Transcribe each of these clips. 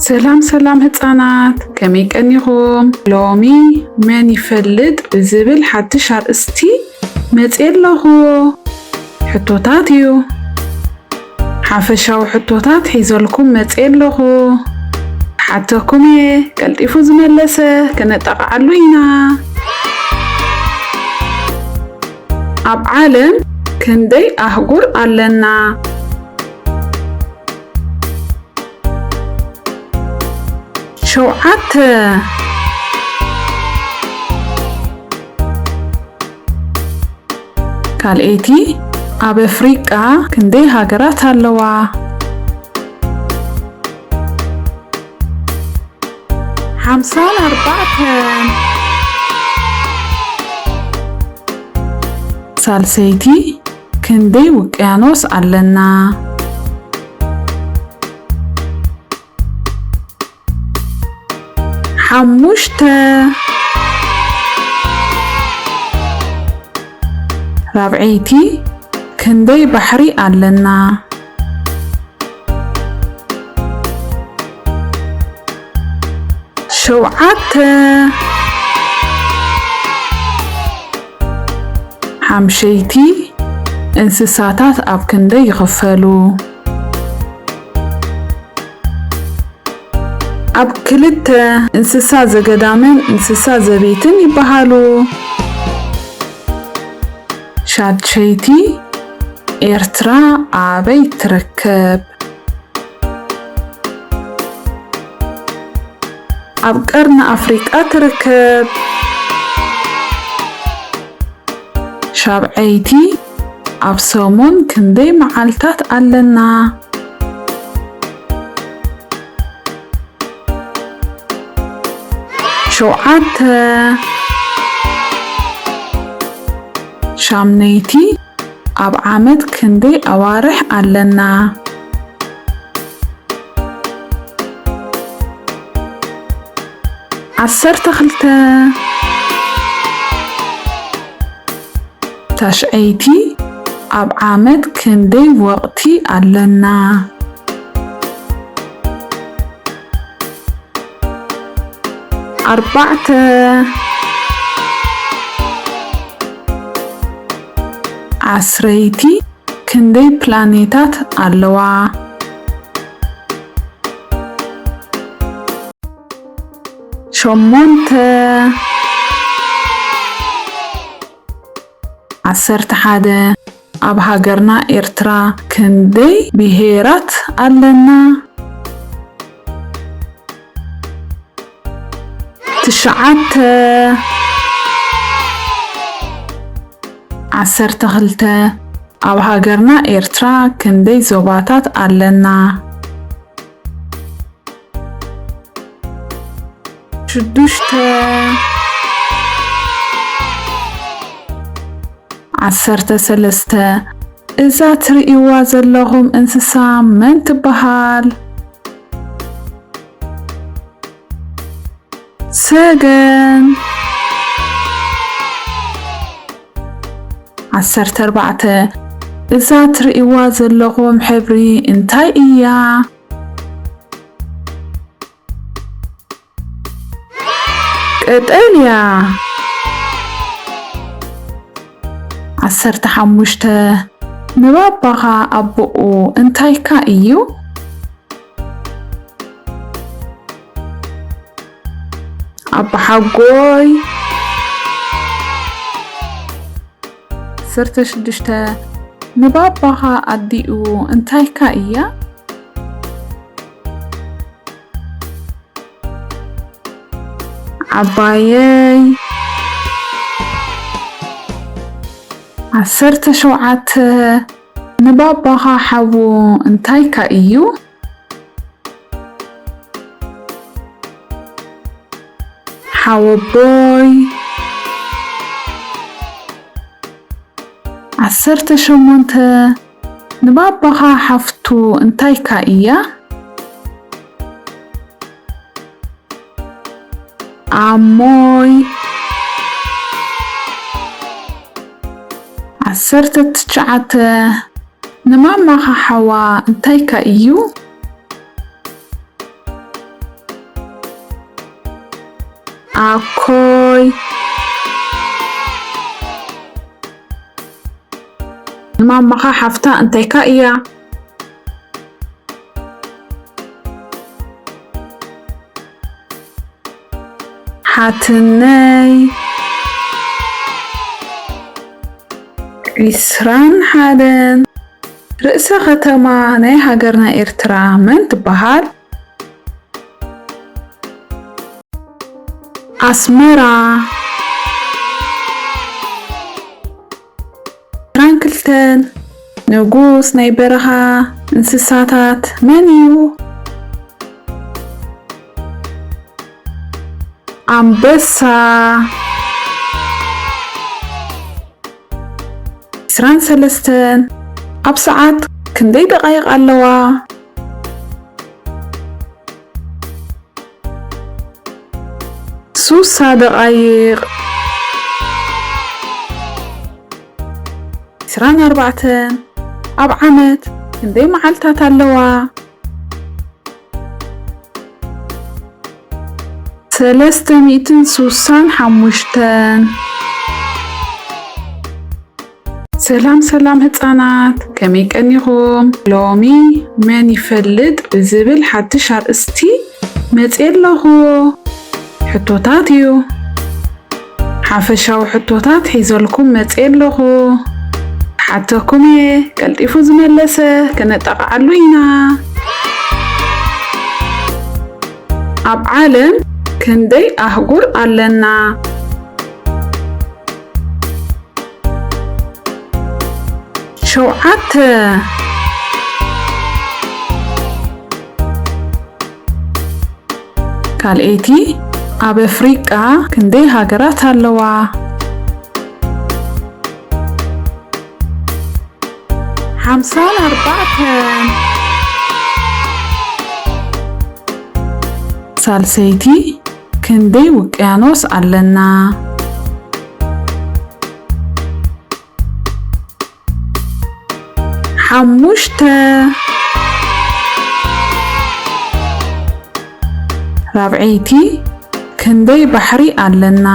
ሰላም ሰላም ህጻናት፣ ከመይ ቀኒኹም? ሎሚ መን ይፈልጥ ብዝብል ሓድሽ ኣርእስቲ መጽየ ኣለኹ። ሕቶታት እዩ። ሓፈሻዊ ሕቶታት ሒዘልኩም መጽየ ኣለኹ። ሓተኩም እየ፣ ቀልጢፉ ዝመለሰ ከነጠቓዓሉ ኢና። ኣብ ዓለም ክንደይ ኣህጉር ኣለና? ሸውዓተ። ካልኣይቲ፣ ኣብ ኣፍሪቃ ክንደይ ሃገራት ኣለዋ? ሓምሳን ኣርባዕተን። ሳልሰይቲ፣ ክንደይ ውቅያኖስ ኣለና? ሓሙሽተ። ራብዐይቲ፣ ክንደይ ባሕሪ ኣለና? ሸውዓተ። ሓምሸይቲ፣ እንስሳታት ኣብ ክንደይ ይኽፈሉ? ኣብ ክልተ፣ እንስሳ ዘገዳምን እንስሳ ዘቤትን ይበሃሉ። ሻድሸይቲ፣ ኤርትራ ኣበይ ትርከብ? ኣብ ቀርኒ ኣፍሪቃ ትርከብ። ሻብዐይቲ፣ ኣብ ሰሙን ክንደይ መዓልታት ኣለና? ሸውዓተ። ሻምነይቲ፣ ኣብ ዓመት ክንደይ ኣዋርሕ ኣለና? ዓሰርተ ክልተ። ታሽዐይቲ፣ ኣብ ዓመት ክንደይ ወቕቲ ኣለና? ኣርባዕተ። ዓስረይቲ፣ ክንደይ ፕላኔታት ኣለዋ? ሸሞንተ። ዓሰርተ ሓደ። ኣብ ሃገርና ኤርትራ ክንደይ ብሄራት ኣለና? ትሽዓተ። ዓሰርተ ክልተ። ኣብ ሃገርና ኤርትራ ክንደይ ዞባታት ኣለና? ሽዱሽተ። ዓሰርተ ሰለስተ። እዛ ትርእይዋ ዘለኹም እንስሳ መን ትበሃል? ሰገን። ዓሰርተ ኣርባዕተ። እዛ ትርእይዋ ዘለኹም ሕብሪ እንታይ እያ? ቀጠልያ። ዓሰርተ ሓሙሽተ። ንባባኻ ኣቦኡ እንታይካ እዩ? ኣባሓጎይ። ዓሰርተ ሽዱሽተ። ንባባኻ ኣዲኡ እንታይካ እያ? ዓባየይ። ዓሰርተ ሸውዓተ። ንባባኻ ሓዉ እንታይካ እዩ? ሓወቦይ። ዓሰርተ ሸሞንተ። ንባባኻ ሓፍቱ እንታይካ እያ? ኣሞይ። ዓሰርተ ትሽዓተ። ንማማኻ ሓዋ እንታይካ እዩ? ኣኮይ። ንማማኻ ሓፍታ እንታይካ እያ? ሓትነይ። ዒስራን ሓደን። ርእሰ ከተማ ናይ ሃገርና ኤርትራ መን ትበሃል? ኣስመራ። ዒስራን ክልተን። ንጉስ ናይ በረኻ እንስሳታት መን እዩ? ኣንበሳ። ዒስራን ሰለስተን። ኣብ ሰዓት ክንደይ ደቓይቕ ኣለዋ? ሱሳ ደቓይቕ። ዒስራን ኣርባዕተን። ኣብ ዓመት ክንደይ መዓልታት ኣለዋ? ሰለስተ ሚእትን ሱሳን ሓሙሽተን። ሰላም ሰላም ህጻናት፣ ከመይ ቀኒኹም? ሎሚ መን ይፈልጥ ብዝብል ሓድሽ ኣርእስቲ መጽየ ኣለኹ። ሕቶታት እዩ። ሓፈሻዊ ሕቶታት ሒዘልኩም መጽየ ኣለኹ። ሓተኩም እየ፣ ቀልጢፉ ዝመለሰ ከነጣቕዓሉ ኢና። ኣብ ዓለም ክንደይ ኣህጉር ኣለና? ሸውዓተ። ካልኣይቲ፣ ኣብ ኣፍሪቃ ክንደይ ሃገራት ኣለዋ? ሓምሳን ኣርባዕተን። ሳልሰይቲ፣ ክንደይ ውቅያኖስ ኣለና? ሓሙሽተ። ራብዐይቲ፣ ክንደይ ባሕሪ ኣለና?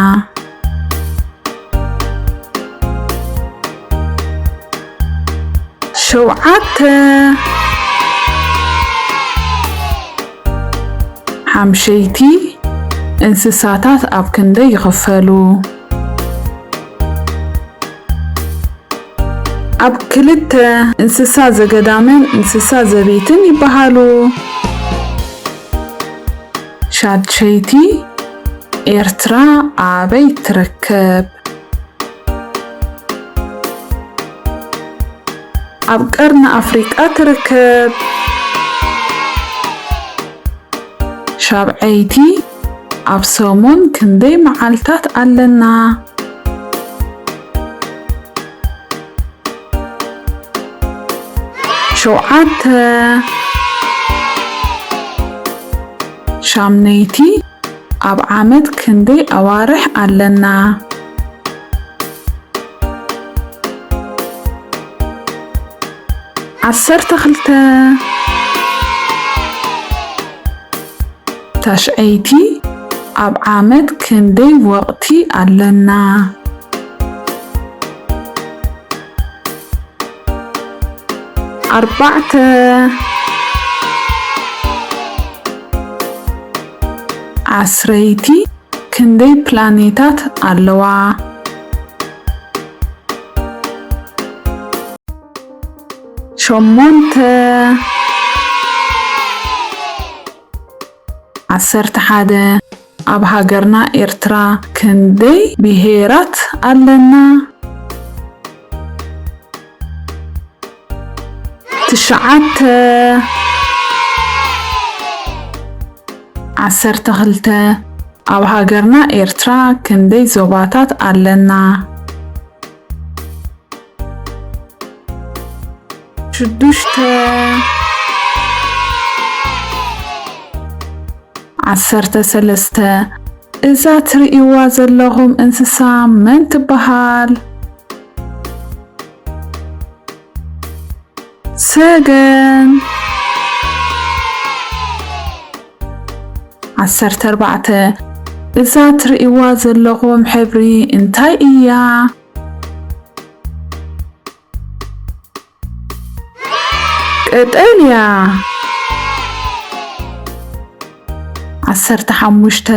ሸውዓተ። ሓምሸይቲ፣ እንስሳታት ኣብ ክንደይ ይኽፈሉ? ኣብ ክልተ፣ እንስሳ ዘገዳምን እንስሳ ዘቤትን ይበሃሉ። ሻድሸይቲ፣ ኤርትራ ኣበይ ትርከብ? ኣብ ቀርኒ ኣፍሪቃ ትርከብ። ሻብዐይቲ፣ ኣብ ሰሙን ክንደይ መዓልታት ኣለና? ሸውዓተ። ሻምነይቲ፣ ኣብ ዓመት ክንደይ ኣዋርሕ ኣለና? ዓሰርተ ክልተ። ታሽዐይቲ፣ ኣብ ዓመት ክንደይ ወቕቲ ኣለና? ኣርባዕተ። ዓስረይቲ፣ ክንደይ ፕላኔታት ኣለዋ? ሸሞንተ። ዓሰርተ ሓደ። ኣብ ሃገርና ኤርትራ ክንደይ ብሄራት ኣለና? ትሽዓተ። ዓሰርተ ክልተ። ኣብ ሃገርና ኤርትራ ክንደይ ዞባታት ኣለና? ሽዱሽተ። ዓሰርተ ሰለስተ። እዛ ትርእይዋ ዘለኹም እንስሳ መን ትበሃል? ሰገን። ዓሰርተ ኣርባዕተ። እዛ ትርእይዋ ዘለኹም ሕብሪ እንታይ እያ? ቀጠልያ። ዓሰርተ ሓሙሽተ፣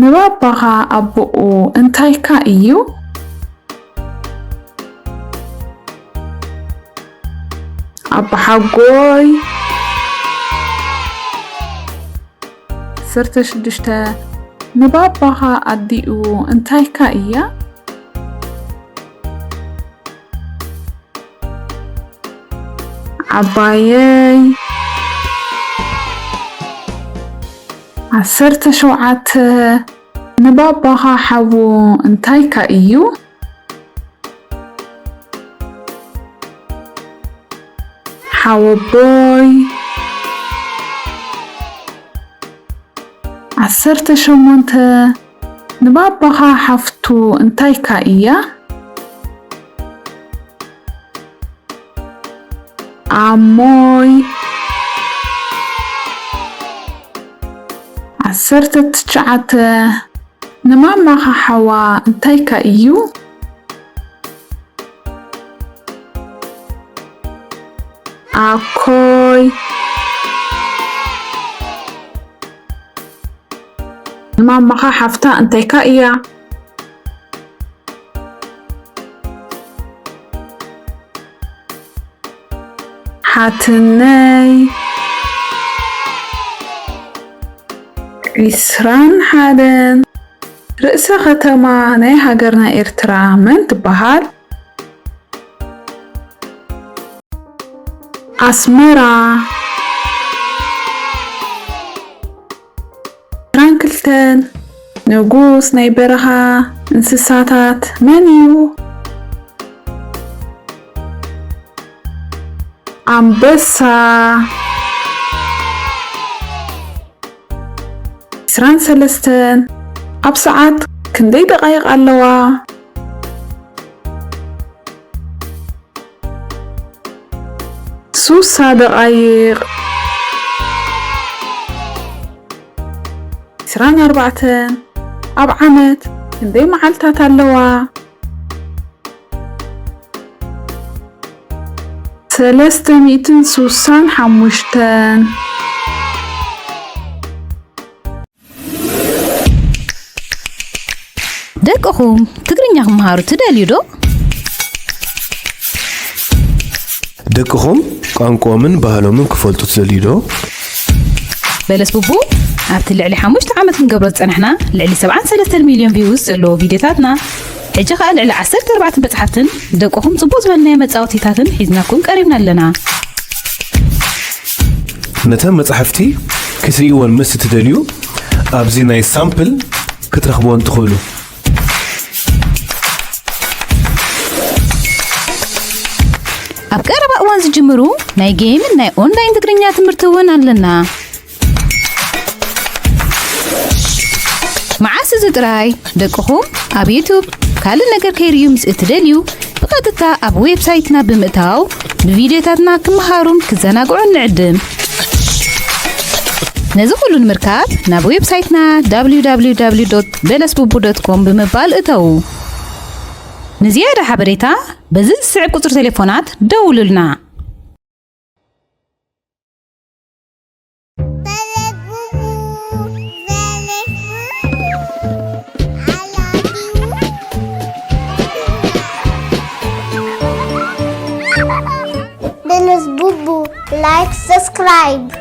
ንባባኻ ኣቦኡ እንታይካ እዩ? ኣባሓጎይ። ዓሰርተ ሽዱሽተ፣ ንባባኻ ኣዲኡ እንታይካ እያ? ዓባየይ። ዓሰርተ ሸውዓተ፣ ንባባኻ ሓዉ እንታይካ እዩ? ሓወቦይ። ዓሰርተ ሸሞንተ፣ ንባባኻ ሓፍቱ እንታይካ እያ? ኣሞይ። ዓሰርተ ትሽዓተ፣ ንማማኻ ሓዋ እንታይካ እዩ? ኣኮይ። ንማማኻ ሓፍታ እንታይካ እያ? ሓትነይ። ዒስራን ሓደን፣ ርእሰ ከተማ ናይ ሃገርና ኤርትራ መን ትበሃል? ኣስመራ። ዒስራን ክልተን፣ ንጉስ ናይ በረኻ እንስሳታት መን እዩ? ኣንበሳ። ዒስራን ሰለስተን፣ ኣብ ሰዓት ክንደይ ደቓይቕ ኣለዋ? ሱሳ ደቓይቕ። ዒስራን ኣርባዕተን፣ ኣብ ዓመት ክንደይ መዓልታት ኣለዋ? ሰለስተ ሚእትን ሱሳን ሓሙሽተን። ደቅኹም ትግርኛ ክመሃሩ ትደልዩ ዶ? ደቅኹም ቋንቋኦምን ባህሎምን ክፈልጡ ትደልዩ ዶ? በለስ ቡቡ ኣብቲ ልዕሊ ሓሙሽተ ዓመት ክንገብሮ ዝጸናሕና ልዕሊ ሰብዓን ሰለስተን ሚልዮን ቪውስ ዘለዎ ቪድዮታትና ሕጂ ኸኣ ልዕሊ ዓሰርተ ኣርባዕተ መጽሓፍትን ደቅኹም ጽቡቕ ዝበልናዮ መጻወቲታትን ሒዝናኩም ቀሪብና ኣለና። ነተን መጻሕፍቲ ክትርእይወን ምስ እትደልዩ ኣብዚ ናይ ሳምፕል ክትረኽብወን ትኽእሉ። ኣብ ቀረባ እዋን ዝጅምሩ ናይ ጌምን ናይ ኦንላይን ትግርኛ ትምህርቲ እውን ኣለና። መዓስ እዚ ጥራይ ደቅኹም ኣብ ዩቱብ ካልእ ነገር ከይርእዩ ምስ እትደልዩ ብቐጥታ ኣብ ዌብሳይትና ብምእታው ብቪድዮታትና ክመሃሩን ክዘናግዑን ንዕድም። ነዚ ኩሉ ንምርካብ ናብ ዌብሳይትና www.belesbubu.com ብምባል እተዉ። ንዝያዳ ሓበሬታ በዚ ዝስዕብ ቁጽሪ ቴሌፎናት ደውሉልና። Belesbubu, like, subscribe.